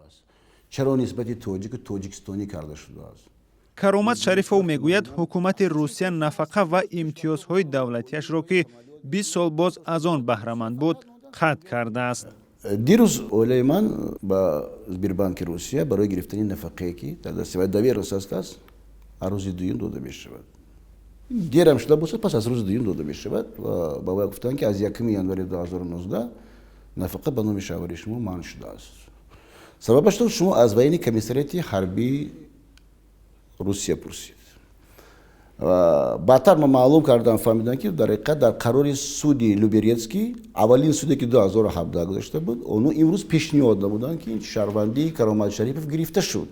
Шудааст, чаро нисбати тоҷику тоҷикистонӣ карда шудааст? Каромат Шарифов мегӯяд, ҳукумати Русия нафақа ва имтиёзҳои давлатиашро, ки 20 сол боз аз он баҳраманд буд, қатъ кардааст. Дирӯз оилаи ман ба Сбербанки Русия барои гирифтани нафақае, ки дар дасти вай доверенность аст, аз рӯзи дуюм дода мешавад, дерам шуда бошад, пас аз рӯзи дуюм дода мешавад, ва ба вай гуфтанд, ки аз 1 январи 2019 нафақа ба номи шавҳари шумо манъ шудааст. Сабабаш шумо аз военный комиссариати ҳарбии Русия пурсид. Баъдтар ман маълум кардам, фаҳмидам, ки дар ҳақиқат дар қарори суди Люберецкий, аввалин суде, ки 2017 гузашта буд, онҳо имрӯз пешниҳод намуданд, ки шаҳрвандии Каромат Шарипов гирифта шуд.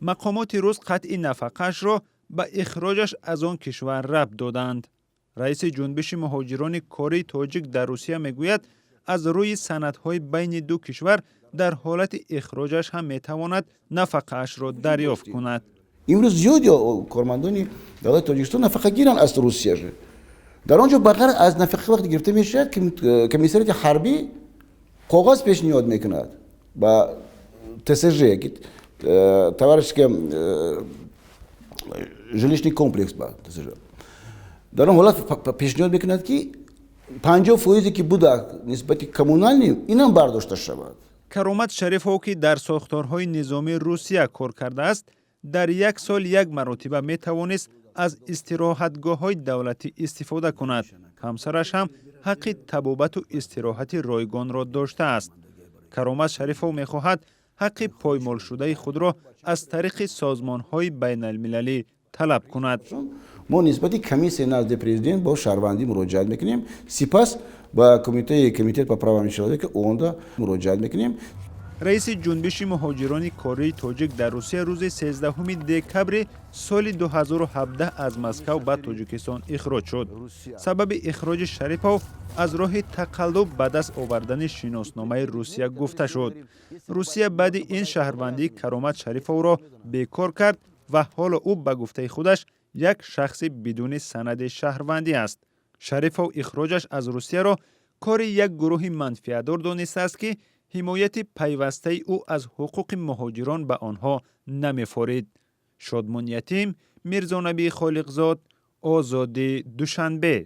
Мақомоти рус қатъи нафақаашро ба ихроҷаш аз он кишвар рабт доданд. Раиси Ҷунбиши муҳоҷирони кории тоҷик дар Русия мегӯяд, аз рӯи санадҳои байни ду кишвар дар ҳолати ихроҷаш ҳам метавонад нафақаашро дарёфт кунад. Имрӯз зиёди кормандони давлати Тоҷикистон нафақагиранд аз Русия. Дар он ҷо ба ғайр аз нафақа, вақте гирифта мешавад, комиссариати ҳарбӣ коғаз пешниҳод мекунад ба ТСЖ, товарищеский жилищный комплекс, ба ТСЖ. Дар он ҳолат пешниҳод мекунад, ки 50 фоизе, ки буда нисбати коммунальный, инам бардошта шавад. Каромат Шарифов, ки дар сохторҳои низомии Русия кор кардааст, дар як сол як маротиба метавонист аз истироҳатгоҳҳои давлатӣ истифода кунад. Ҳамсараш ҳам ҳаққи табобату истироҳати ройгонро доштааст. Каромат Шарифов мехоҳад ҳаққи поймолшудаи худро аз тариқи созмонҳои байналмилалӣ талаб кунад. Мо нисбати комиссияи назди президент бо шаҳрвандӣ муроҷиат мекунем, сипас ба кумитаи Комитет по правам человека ООНда муроҷиат мекунем. Раиси Ҷунбиши муҳоҷирони кории тоҷик дар Русия рӯзи 13 декабри соли 2017 аз Москав ба Тоҷикистон ихроҷ шуд. Сабаби ихроҷи Шарипов аз роҳи тақаллуб ба даст овардани шиносномаи Русия гуфта шуд. Русия баъди ин шаҳрвандии Каромат Шарифовро бекор кард ва ҳоло ӯ, ба гуфтаи худаш, як шахси бидуни санади шаҳрвандӣ аст. Шарифов ихроҷаш аз Русияро кори як гурӯҳи манфиатдор донистааст, ки ҳимояти пайвастаи ӯ аз ҳуқуқи муҳоҷирон ба онҳо намефорид. Шодмон Ятим, Мирзонабӣ Холиқзод, Озодӣ, Душанбе.